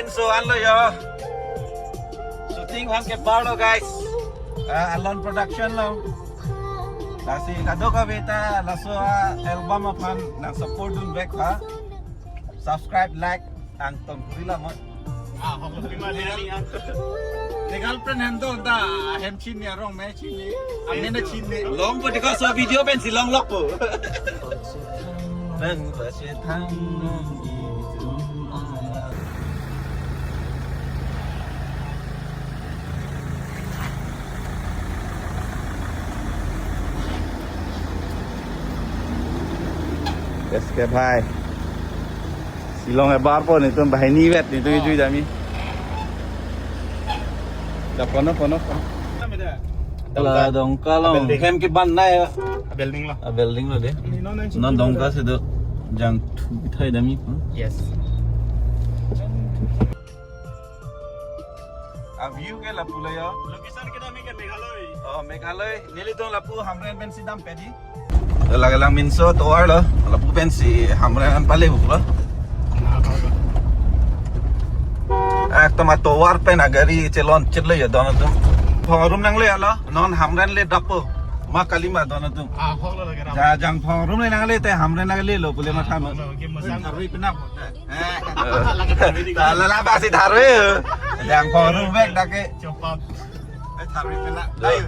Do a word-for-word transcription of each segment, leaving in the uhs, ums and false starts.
So, anlo yo. Shooting aphan keparlo, guys. Ah, Alon Production lo. Lasi kadokave ta laso a-album aphan nang support dunvek ha. Subscribe, like, nang tong kuri la mo. Ah, hok lo pima dia ni an. Legal friend hem do ta hem chini arong me chini. Amen chini. Long po dikha so video pensi longlok po. Nang ba si thang nang itu. Yes ke bhai. Shillong ebar po netum banghini vet netum ejui dami. Da kono kono kono. La Dongka along. Building. Hem keban nai. Building lo. A building lo de. Non Dongka si do jangthu thai dami. Yes. A view ke lapu lo yo. Location ke dami ke Meghalaya. Oh, Meghalaya. Nelitum lapu Hamren pensi dampe di. Lake Langminso tovar lo. Lapu pensi Hamren an pale buk lo. Ekdom atovar pen agari chelon chetlo yo don atum. Phongrum nangle alo. Non Hamren le dapo. Ma kalima don atum. Ah, hok lo lake ram. Ja jang phongrum le nangle te Hamren nangle lo pule matha no. Hok lo, ke masang. Tharve penap. Eh. Lala basi tharve. Jang phongrum bek dak ke. Chopap. Eh, tharve penap.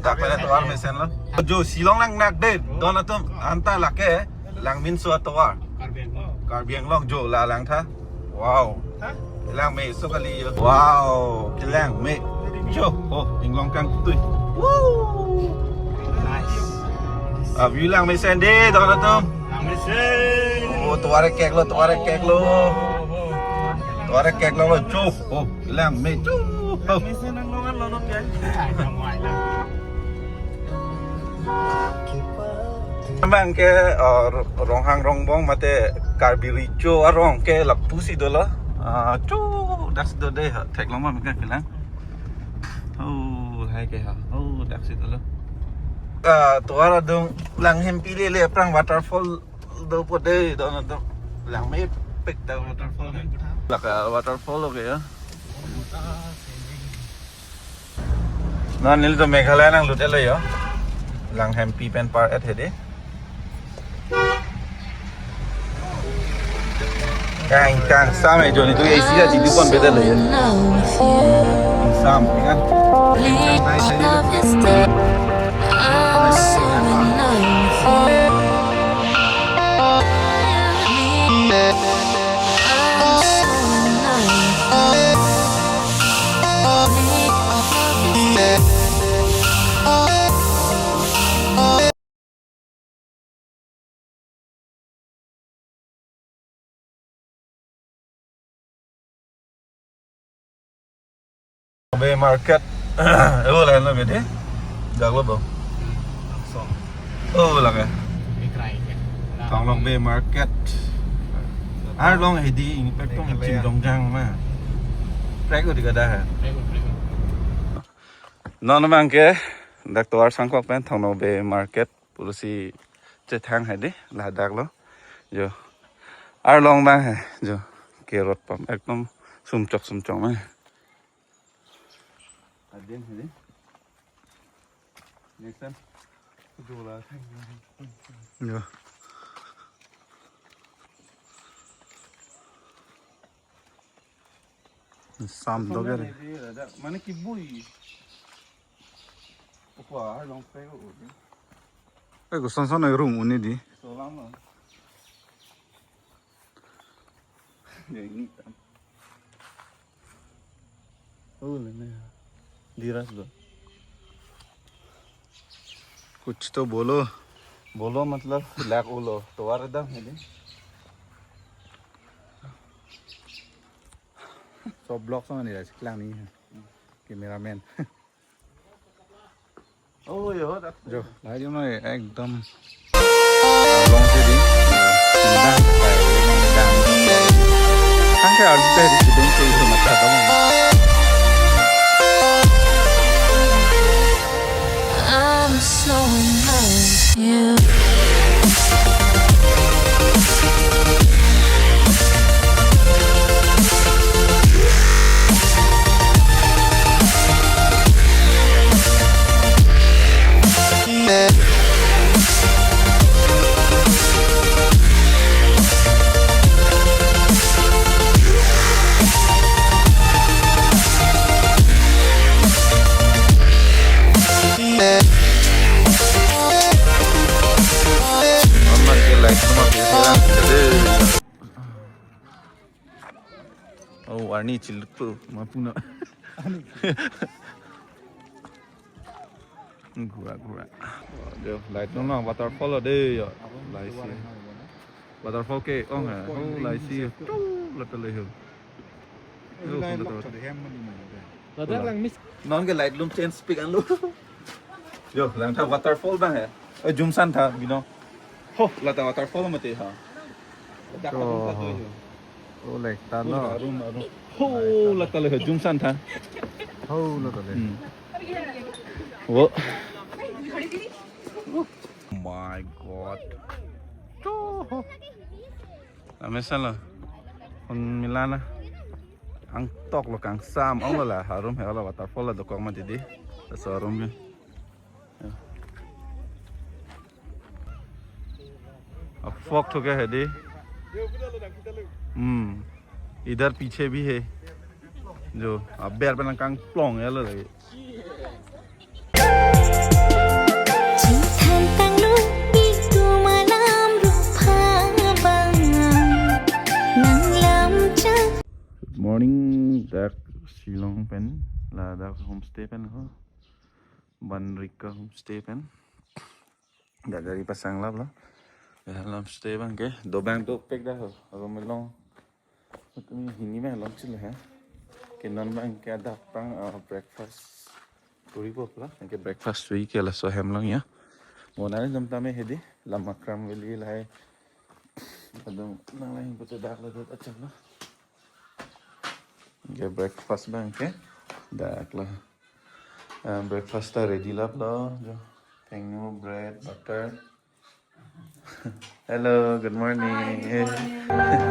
Dak pala tovar mesen lo. Jo Shillong nang nak de. Don atum anta lake Langminso tovar. Karbi Anglong. Karbi Anglong jo la langtha. Wow. Hah? Kelang me so kali yo. Wow, kelang me. Jo, oh, inglong kangtui. Woo. Nice. A view lang mesen de don atum. Lang mesen. Oh, tovar keklo, tovar keklo. Tovar keklo lo jo. Oh, kelang me jo. Oh. Mesen nang longan lonok ya. Ai, nang wai lang. Abang ke, eh, Ronghang Rongbong mate Karbi Recho arong ke lapusi dolo. Ah, chu daksi do de ha, theklong ma mika kelang. Oh, hai ke ha. Oh, daksi dolo. Ah, tovar adung lang hempi lele aphrang waterfall dopo de don atum. Lang mepik ta waterfall. Lake waterfall lo ke ya. Non nelitum Meghalaya nanglut-etlo yo. Lang hempi pen par-et hedi. Kang kang sam e joni tu A C aji di pon beda lo yo. Sam kan. Bay Market. Oh, lahenlo bede. Daklo bo. Langsung. Oh, lake. Ikrai ke. Thonglong Bay Market. Arlong hedi ingpek tong Meghalaya. Chingdongjang ma. Prek ko dikada ha. Prek ko, prek ko. Non abang ke dak tovar sangkok pen Thonglong Bay Market pulosi chethang hedi ladak lo. Jo. Arlong abang he jo. Kerot pam ekdom sumchok sumchok ma. Adin hedi. Next time. Jo. Sam do bere. Mane kebui. Opa, long pe ko. Eh, ko son son rung un-e di. So lang lo. Ya ini tam. Oh, lene. Diras do. Kuch to bolo. Bolo matlab lak ulo. Tovar dam hedi. So vlog song ni ras klang ni. Cameraman. Oh, yo, dak. Jo, lahai jom noi ekdom. Long si di. Dang, dang. Tangke arju teh di, dong ke itu mata dong. I'm so in love with you. Oh, arni chiluk tu, mapuna. Gura, gura. Jo, light lo na, waterfall lo de, jo. Lai si. Waterfall ke, oh, ha. Oh, lai si. Tuh, lo tele ho. Jo, ladak lang mis. Non ke light lum change pik an lo. Jo, langtha waterfall bang he. Eh, jumsan tha, bino. Ho, lata waterfall mati ha. Dak Oh. Atum ka tu jo. Oh, lek tan lo. Arum, arum. Ho, lata le jumsan tha. Ho, lata le. Hmm. Wo. Oh my God. Amesa lo. Hon milana. Angtok lo kangsam. Ong lo la. Arum he lo waterfall lo dokok mati di. Laso arum ke. अब फॉग तो क्या है दी? हम्म, इधर पीछे भी है जो अब बेर पे ना कांग प्लोंग है लो लगे। Chingthang tanglo itum alam rupha bang nanglam chak. Good morning, dak Shillong pen, ladak homestay pen ho. Banrika homestay pen. Dak gari pasang lap lo. Ya, homestay bang ke. Dobang dopik dah ho. Room along. Kami hini meh long chile he. Ke non bang ke adap pang, uh, breakfast. Puri pop la. Ke breakfast tui ke laso hem long ya. Monari jom tame hedi. Lama Kram Valley lahai. Adung nang lahai pute dak la dot acham la. Ke breakfast bang ke. Dak la. Ah, breakfast ta ready lap lo, jo. Thengno, bread, butter. Hello, good morning. Hi, good morning.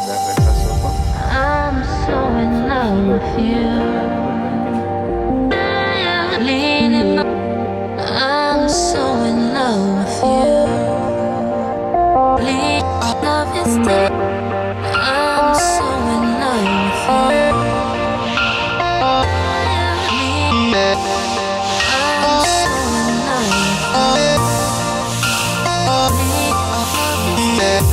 Dak breakfast lo po. I'm so in love with you. I'm so in love with you. Love is dead. I'm so in love with you. I'm so in love with you. Love is dead.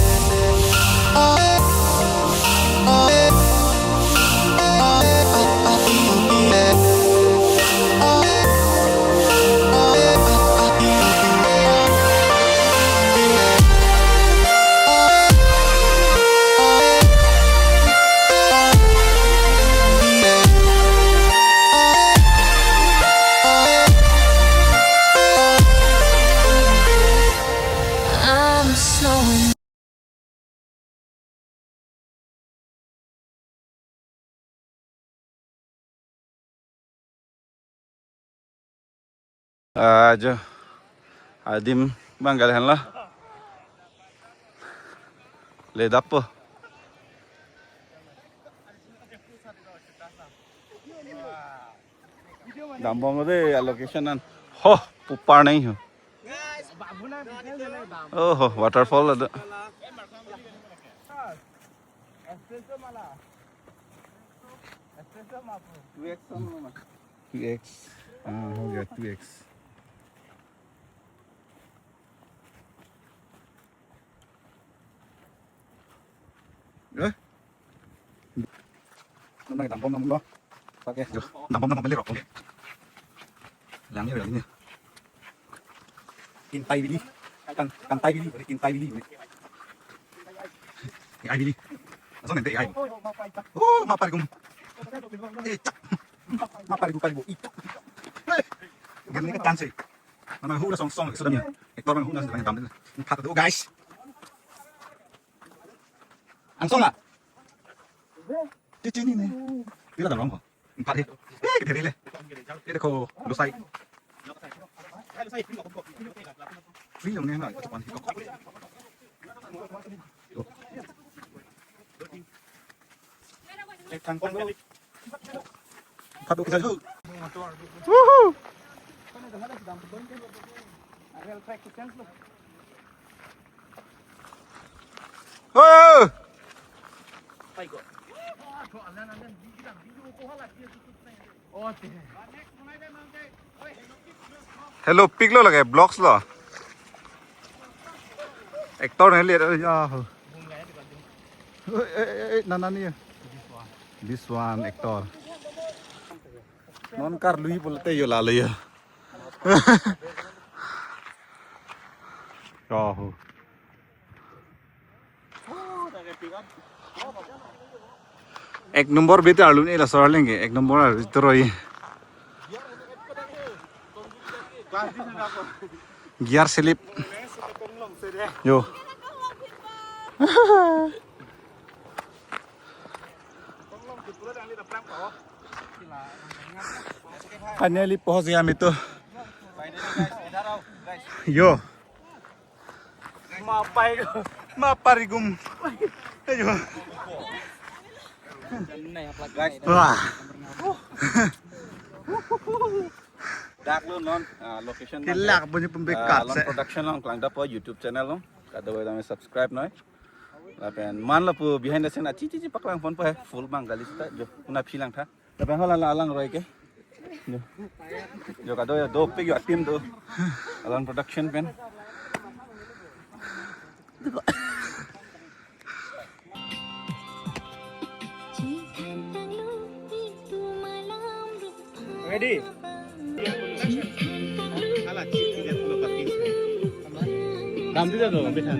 I'm so Ah, jo. Adim bang gal henlo. Le dappo. Dambom lo de, location an. Ho, pupar nai ho. Oh, ho, waterfall ada. Two X. Ah, ho gaya, two X. Eh? Nang dambom nang lo. Pakai. Yo, dambom nang beli rokok. Langnya, langnya. Kintai bili. Kan, kantai bili, kintai bili. A I bili. Langsung nanti A I. Oh, mapar kum. Eh, cak. Mapar kum, pari kum. Ih, cak. Eh. Gini kan chance. Mana hula song song sudah ni. Ektor mana hula sudah ni dam. Empat tu, guys. Angsong la. Di sini ni. Pila dam long ko. Empat he. Eh, kediri le. Ye dekho, losai. Free long ni na, itu pan. Eh, kangkong lo. Kado kita tu. Woohoo! Oh! Hello, pic lo lage, vlogs lo. Actor neli, ya. Eh, eh, eh, eh, nana ni ya. This one actor. Non karlui pulote yo lalo yo. Kaho. Ek nombor bete arlune laso arleng ke. Ek nombor arlu teroi. Gear slip. Yo. Finally पहुंच गया हम तो. Yo. Mapai ko, mapari gum. Ayo. Wah. Dak lo non, ah, location nang Kelak ke, punya pembekat, ah, Alon se. Production along klang dapo YouTube channel along. Kadokave subscribe noi. Lapen man lapu behind the scene achi chi chi paklang ponpo he, full bang gali sita jo. Una philang tha. Lapen hala la alang roi ke. Jo. Jo kado ya dopik yo a-team do. Alon Production pen. Ready? Dam dida do, bisan.